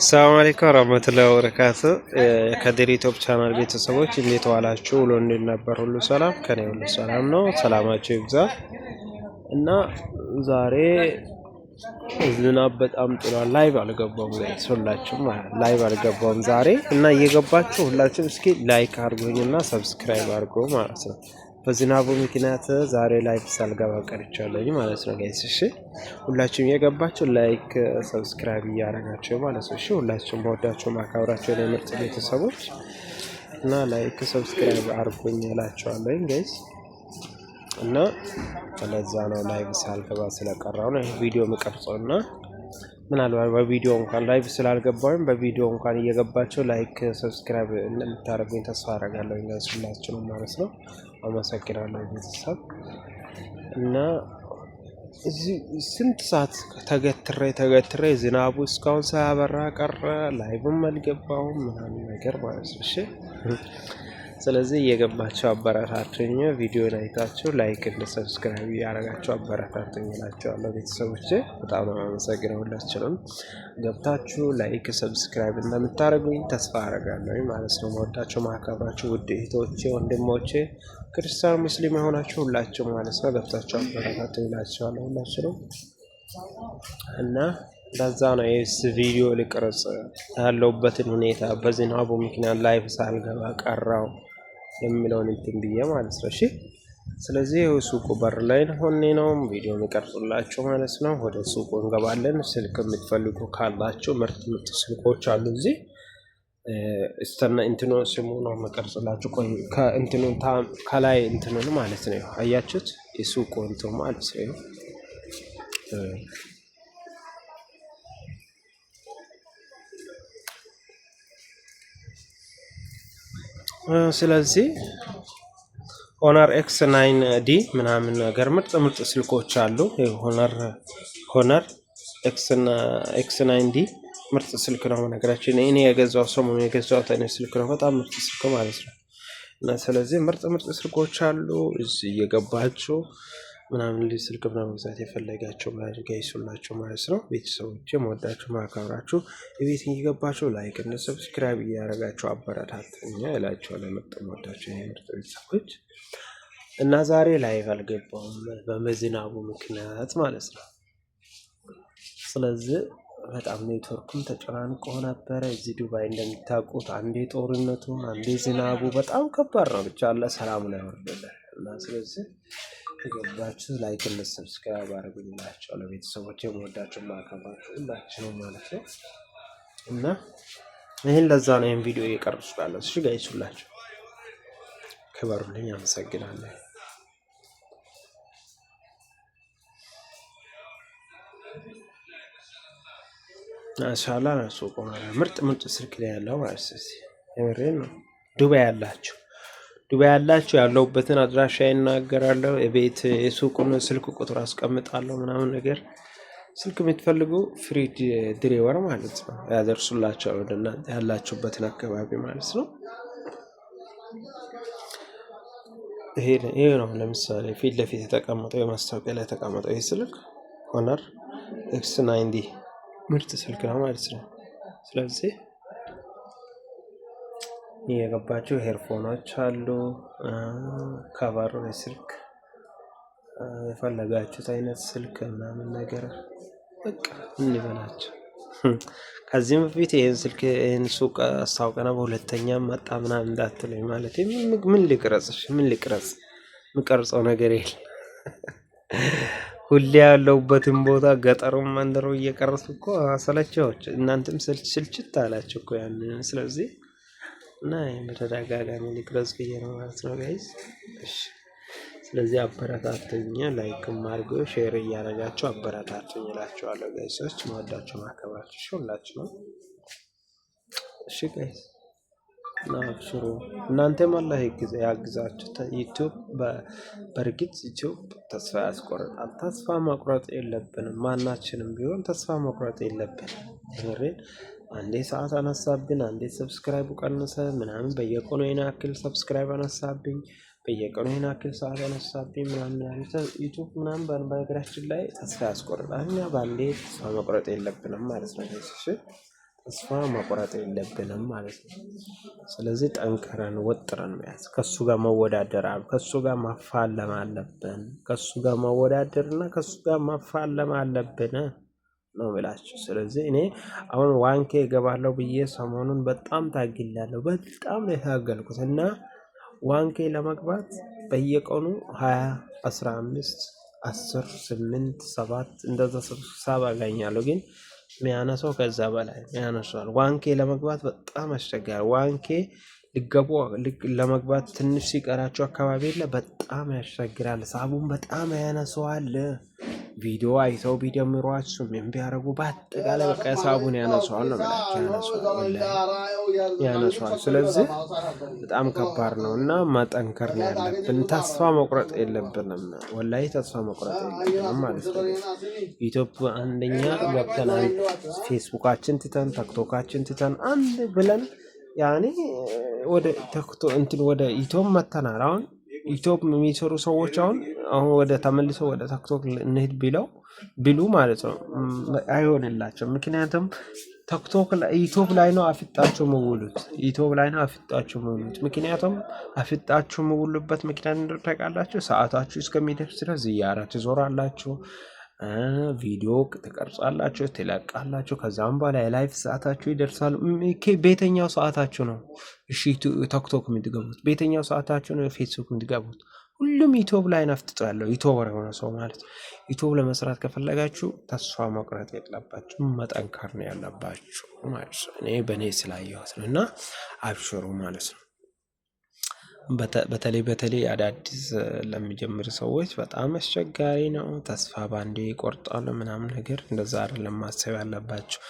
ሰላም አለይኩም ወራህመቱላሂ ወበረካቱ። ከድር ዩቲዩብ ቻናል ቤተሰቦች እንዴት ዋላችሁ? ውሎ እንዴት ነበር? ሁሉ ሰላም? ከኔ ሁሉ ሰላም ነው። ሰላማችሁ ይብዛ። እና ዛሬ ዝናብ በጣም ጥሏል። Live አልገባም guys፣ ሁላችሁም live አልገባም ዛሬ። እና እየገባችሁ ሁላችሁም እስኪ like አድርጉኝና subscribe አድርጉ ማለት ነው። በዝናቡ ምክንያት ዛሬ live ሳልገባ ቀርቻለኝ ማለት ነው guys። እሺ ሁላችሁም እየገባችሁ like subscribe እያደረጋችሁ ማለት ነው። እሺ ሁላችሁም በወዳችሁ ማካብራችሁ የምርጥ ቤተሰቦች እና like subscribe አድርጉኝ እላችኋለሁ guys። እና ለዛ ነው live ሳልገባ ስለቀረው ነው ይህ ቪዲዮ የምቀርጸው። እና ምናልባት በቪዲዮ እንኳን live ስላልገባሁኝ በቪዲዮ እንኳን እየገባችሁ like subscribe እንደምታደርጉኝ ተስፋ አደርጋለሁ guys፣ ሁላችሁንም ማለት ነው። አመሰግናለሁ ቤተሰብ። እና እዚህ ስንት ሰዓት ተገትሬ ተገትሬ ዝናቡ እስካሁን ሳያበራ ቀረ። Live ም አልገባሁም ምናምን ነገር ማለት ነው። እሺ ስለዚህ እየገባችሁ አበረታቱኝ። ቪዲዮን አይታችሁ like እንደ subscribe እያደረጋችሁ አበረታቱኝ እላችኋለሁ ቤተሰቦቼ። በጣም ነው የማመሰግነው። ሁላችንም ገብታችሁ like subscribe እንደምታደርጉኝ ተስፋ አደርጋለሁ ማለት ነው። መወዳችሁ ማከብራችሁ ውድ እህቶቼ፣ ወንድሞቼ፣ ክርስቲያን ሙስሊም የሆናችሁ ሁላችሁ ማለት ነው ገብታችሁ አበረታቱኝ እላችኋለሁ ሁላችንም። እና ለዛ ነው ይህ ቪዲዮ ልቅረጽ ያለሁበትን ሁኔታ በዝናቡ ምክንያት live ሳልገባ ቀረው የሚለውን እንትን ብዬ ማለት ነው። እሺ ስለዚህ ሱቁ በር ላይ ሆኜ ነው ቪዲዮ የሚቀርጹላችሁ ማለት ነው። ወደ ሱቁ እንገባለን። ስልክ የምትፈልጉ ካላችሁ ምርጥ ምርጥ ስልኮች አሉ እዚህ። እስተና እንትኑ ስሙ ነው የምቀርጽላችሁ። ቆይ ከእንትኑ ከላይ እንትኑን ማለት ነው። አያችሁት? የሱቁ እንትኑ ማለት ነው። ስለዚህ Honor X 9 D ምናምን ነገር ምርጥ ምርጥ ስልኮች አሉ። Honor X 9 D ምርጥ ስልክ ነው። ነገራችን እኔ የገዛው ሰሞኑን የገዛሁት አይነት ስልክ ነው። በጣም ምርጥ ስልክ ማለት ነው። እና ስለዚህ ምርጥ ምርጥ ስልኮች አሉ። እዚህ እየገባችሁ ምናምን ልጅ ስልክ ምናምን መግዛት የፈለጋቸው ጋይሱላቸው ማለት ነው። ቤተሰቦቼ መወዳችሁ ማከብራችሁ የቤት እየገባችሁ like እና subscribe እያደረጋችሁ አበረታቱኝ እላችኋለሁ። ምርጥ መወዳችሁ የምርጥ ቤተሰቦች። እና ዛሬ live አልገባሁም በመዝናቡ ምክንያት ማለት ነው። ስለዚህ በጣም ኔትወርኩም ተጨናንቆ ነበረ። እዚህ ዱባይ እንደሚታውቁት አንዴ ጦርነቱ አንዴ ዝናቡ በጣም ከባድ ነው። ብቻ አለ ሰላሙን ያወርድልን። እና ስለዚህ የገባችሁ like እና subscribe አድርጉኝ እላችኋለሁ። ቤተሰቦቼ የምወዳችሁ ማከብራችሁ ሁላችሁም ማለት ነው። እና ይህን ለዛ ነው ይህን ቪዲዮ እየቀረጽኩ ያለሁት። እሺ guys ሁላችሁ ክበሩልኝ። አመሰግናለሁ። ማሻአላ ነው። ሱቁ ምርጥ ምርጥ ስልክ ላይ ያለው ማለት ነው። የምሬን ነው። ዱባይ ያላችሁ ዱባይ ያላችሁ ያለሁበትን አድራሻ ይናገራለሁ። የቤት የሱቁን ስልክ ቁጥር አስቀምጣለሁ ምናምን ነገር። ስልክ የምትፈልጉ free delivery ማለት ነው ያደርሱላችኋል ወደ እናንተ ያላችሁበትን አካባቢ ማለት ነው። ይሄ ነው ለምሳሌ ፊት ለፊት የተቀመጠው የማስታወቂያ ላይ የተቀመጠው ይህ ስልክ Honor X 9 D ምርጥ ስልክ ነው ማለት ነው። ስለዚህ የገባችሁ earphone ኦች አሉ፣ cover የስልክ የፈለጋችሁት አይነት ስልክ ምናምን ነገር በቃ ምን ይበላችሁ። ከዚህም በፊት ይህን ስልክ ይህን ሱቅ አስታውቀና በሁለተኛ መጣ ምናምን እንዳትለኝ ማለት ምን ልቅረጽ? ምን ልቅረጽ? የምቀርጸው ነገር የለም። ሁሌ ያለሁበትን ቦታ ገጠሩን መንደሩ እየቀረጽኩ እኮ አሰለቸኋችሁ። እናንተም ስልችት አላችሁ እኮ ያንን። ስለዚህ እና በተደጋጋሚ ልቅረጽ ብዬ ነው ማለት ነው guys። እሺ ስለዚህ አበረታቱኝ፣ like ም አድርጎ share እያደረጋችሁ አበረታቱኝ እላችኋለሁ guys ኦች። መወዳችሁ ማከብራችሁ እሺ ሁላችሁ ነው። እሺ guys እና አብሽሩ፣ እናንተም አላህ ያግዛችሁ። ዩቲዩብ በእርግጥ ዩቲዩብ ተስፋ ያስቆርጣል። ተስፋ መቁረጥ የለብንም ማናችንም ቢሆን ተስፋ መቁረጥ የለብንም። የምሬን አንዴ ሰዓት አነሳብን፣ አንዴ subscribe ኡ ቀነሰ ምናምን፣ በየቀኑ ይሄን ያክል subscribe አነሳብኝ፣ በየቀኑ ይሄን ያክል ሰዓት አነሳብኝ ምናምን ዩቲዩብ ምናምን በነገራችን ላይ ተስፋ ያስቆርጣል። እኛ በአንዴ ተስፋ መቁረጥ የለብንም ማለት ነው። እሺ ተስፋ መቁረጥ የለብንም ማለት ነው። ስለዚህ ጠንክረን ወጥረን መያዝ ከእሱ ጋር መወዳደር ከእሱ ጋር ማፋለም አለብን። ከእሱ ጋር መወዳደር እና ከእሱ ጋር ማፋለም አለብን ነው የምላችሁ። ስለዚህ እኔ አሁን 1K እገባለሁ ብዬ ሰሞኑን በጣም ታግያለሁ። በጣም ነው የታገልኩት እና 1K ለመግባት በየቀኑ 20፣ 15፣ 10፣ 8፣ 7 እንደዛ sub አገኛለሁ ግን የሚያነሳው ከዛ በላይ ያነሳል። 1K ለመግባት በጣም አስቸጋሪ። 1K ልገቡ ለመግባት ትንሽ ሲቀራቸው አካባቢ የለ በጣም ያስቸግራል። sub ኡን በጣም ያነሰዋል። ቪዲዮ አይተው ቢደምሯችሁ ምን ቢያደርጉ በአጠቃላይ በቃ sub ኡን ያነሰዋል ነው የምላቸው፣ ያነሰዋል ያነሰዋል። ስለዚህ በጣም ከባድ ነው እና መጠንከር ነው ያለብን። ተስፋ መቁረጥ የለብንም። ወላሂ ተስፋ መቁረጥ የለብንም ማለት ነው። ኢትዮጵያ አንደኛ ገብተናል። ፌስቡካችን ትተን ቲክቶካችን ትተን አንድ ብለን ያኔ ወደ ተክቶ እንትን ወደ ኢትዮፕ መተናል። አሁን ኢትዮፕ የሚሰሩ ሰዎች አሁን አሁን ወደ ተመልሰው ወደ ቲክቶክ እንሂድ ቢለው ቢሉ ማለት ነው አይሆንላቸው። ምክንያቱም ቲክቶክ ዩቲዩብ ላይ ነው አፍጣችሁ ምውሉት፣ ዩቲዩብ ላይ ነው አፍጣችሁ ምውሉት። ምክንያቱም አፍጣችሁ ምውሉበት ምክንያት እንደሆነ ታውቃላችሁ። ሰዓታችሁ እስከሚደርስ ድረስ ዝያራ ትዞራላችሁ፣ ቪዲዮ ትቀርጻላችሁ፣ ትለቃላችሁ። ከዛም በኋላ የ live ሰዓታችሁ ይደርሳል። ቤተኛው ሰዓታችሁ ነው። እሺ ቲክቶክ የምትገቡት ቤተኛው ሰዓታችሁ ነው። ፌስቡክ የምትገቡት ሁሉም ዩቲዩብ ላይ ናፍጥጦ ያለው YouTuber የሆነ ሰው ማለት ዩቲዩብ ለመስራት ከፈለጋችሁ ተስፋ መቁረጥ የለባችሁ፣ መጠንከር ነው ያለባችሁ ማለት ነው። እኔ በእኔ ስላየሁት ነው እና አብሽሩ ማለት ነው። በተለይ በተለይ አዳዲስ ለሚጀምር ሰዎች በጣም አስቸጋሪ ነው። ተስፋ ባንዴ ይቆርጣሉ ምናምን ነገር እንደዛ አይደለም ማሰብ ያለባችሁ።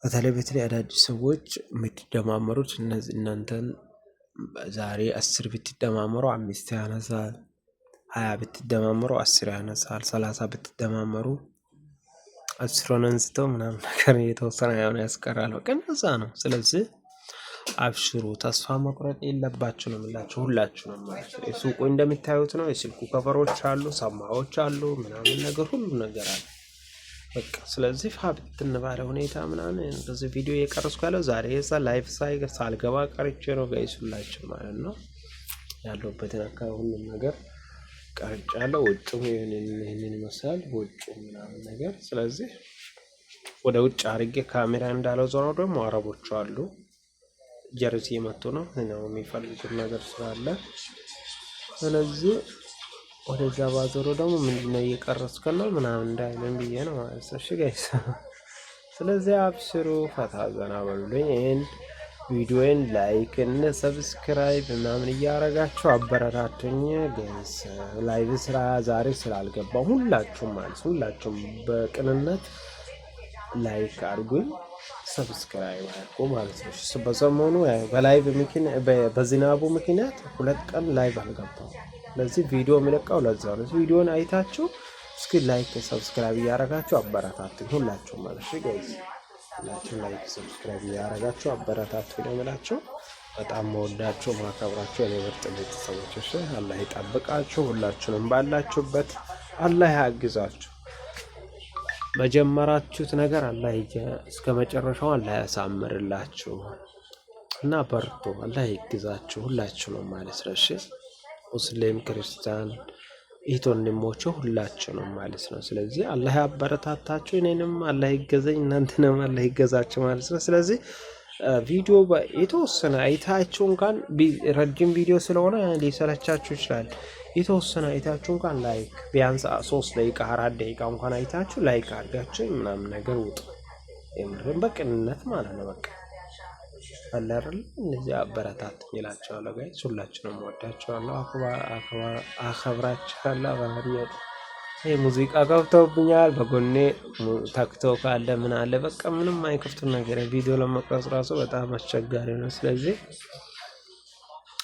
በተለይ በተለይ አዳዲስ ሰዎች የምትደማመሩት እነዚህ እናንተን ዛሬ 10 ብትደማመሩ 5 ያነሳል፣ 20 ብትደማመሩ 10 ያነሳል፣ 30 ብትደማመሩ 10ን አንስተው ምናምን ነገር የተወሰነ የሆነ ያስቀራል። በቃ እንደዛ ነው። ስለዚህ አብሽሩ፣ ተስፋ መቁረጥ የለባችሁ ነው የምላችሁ ሁላችሁ ነው ማለት ነው። ሱቁ እንደምታዩት ነው። የስልኩ cover ኦች አሉ፣ ሰማዎች አሉ፣ ምናምን ነገር ሁሉ ነገር አለ። በቃ ስለዚህ ፋብትን ባለ ሁኔታ ምናምን በዚህ ቪዲዮ እየቀረጽኩ ያለው ዛሬ የዛ live ሳይ ሳልገባ ቀርቼ ነው guys ሁላችሁ ማለት ነው። ያለሁበትን አካባቢ ሁሉም ነገር ቀርጫለሁ። ውጩም ይህንን ይመስላል ውጩ ምናምን ነገር። ስለዚህ ወደ ውጭ አድርጌ ካሜራ እንዳለው ዞረው ደግሞ አረቦቹ አሉ ጀርሲ የመጡ ነው ነው የሚፈልጉት ነገር ስላለ ስለዚህ ወደዛ ባዞሮ ደግሞ ምንድነው እየቀረጽክ ነው ምናምን እንዳይለን ብዬ ነው ማለት ነው። እሺ guys፣ ስለዚህ አብሽሩ፣ ፈታ ዘና በሉልኝ። ይህን ቪዲዮን like እና subscribe ምናምን እያረጋችሁ አበረታቱኝ guys። live ስራ ዛሬ ስላልገባ ሁላችሁም ማለት ሁላችሁም በቅንነት like አድርጉኝ፣ subscribe አድርጉ ማለት ነው። በሰሞኑ በ live ምክንያት በዝናቡ ምክንያት 2 ቀን live አልገባም። ለዚህ ቪዲዮ የሚለቀው ለዛ ነው። ቪዲዮን አይታችሁ እስኪ like subscribe እያረጋችሁ አበረታቱኝ ሁላችሁም ማለት ነው guys። ሁላችሁም like subscribe እያረጋችሁ አበረታቱኝ ነው የምላችሁ። በጣም መወዳችሁ ማከብራችሁ እኔ ምርጥ ቤተሰቦች፣ እሺ አላህ ይጠብቃችሁ። ሁላችሁንም ባላችሁበት አላህ ያግዛችሁ። በጀመራችሁት ነገር አላህ እስከ መጨረሻው አላህ ያሳምርላችሁ እና በርቱ። አላህ ይግዛችሁ ሁላችሁንም ማለት ነው። እሺ ሙስሊም ክርስቲያን እህት ወንድሞቼ ሁላችሁንም ማለት ነው። ስለዚህ አላህ ያበረታታችሁ፣ እኔንም አላህ ይገዘኝ፣ እናንተንም አላህ ይገዛችሁ ማለት ነው። ስለዚህ ቪዲዮ የተወሰነ አይታችሁ እንኳን ረጅም ቪዲዮ ስለሆነ ሊሰለቻችሁ ይችላል። የተወሰነ አይታችሁ እንኳን like ቢያንስ 3 ደቂቃ 4 ደቂቃ እንኳን አይታችሁ like አድርጋችሁ ምናምን ነገር ውጡ። የምርም በቅንነት ማለት ነው። በቃ አለ አይደል? እነዚህ አበረታቱኝ እላቸዋለሁ። guys ሁላችሁንም እወዳችኋለሁ፣ አከብራችኋለሁ። ይሄ ሙዚቃ ገብተውብኛል። በጎኔ ቲክቶክ አለ ምን አለ በቃ ምንም አይከፍቱም ነገር ቪዲዮ ለመቅረጽ ራሱ በጣም አስቸጋሪ ነው። ስለዚህ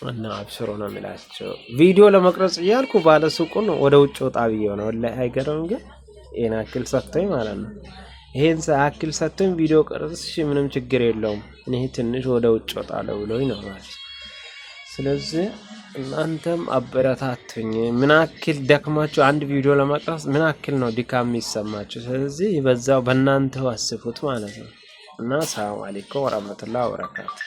እና አብሽሮ ነው የሚላቸው ቪዲዮ ለመቅረጽ እያልኩ ባለ ሱቁን ወደ ውጭ ወጣ ብዬ ነው። ወላሂ አይገርም ግን ይሄን አክል ሰጥቶኝ ማለት ነው። ይሄን አክል ሰጥቶኝ ቪዲዮ ቀርጽ፣ እሺ ምንም ችግር የለውም እኔ ትንሽ ወደ ውጭ ወጣለሁ ብሎኝ ነው ማለት። ስለዚህ እናንተም አበረታቱኝ። ምን ያክል ደክማችሁ አንድ ቪዲዮ ለመቅረጽ ምን ያክል ነው ድካም የሚሰማችሁ? ስለዚህ በዛው በእናንተው አስቡት ማለት ነው። እና ሰላም አለይኩም ወራህመቱላሂ ወበረካቱ።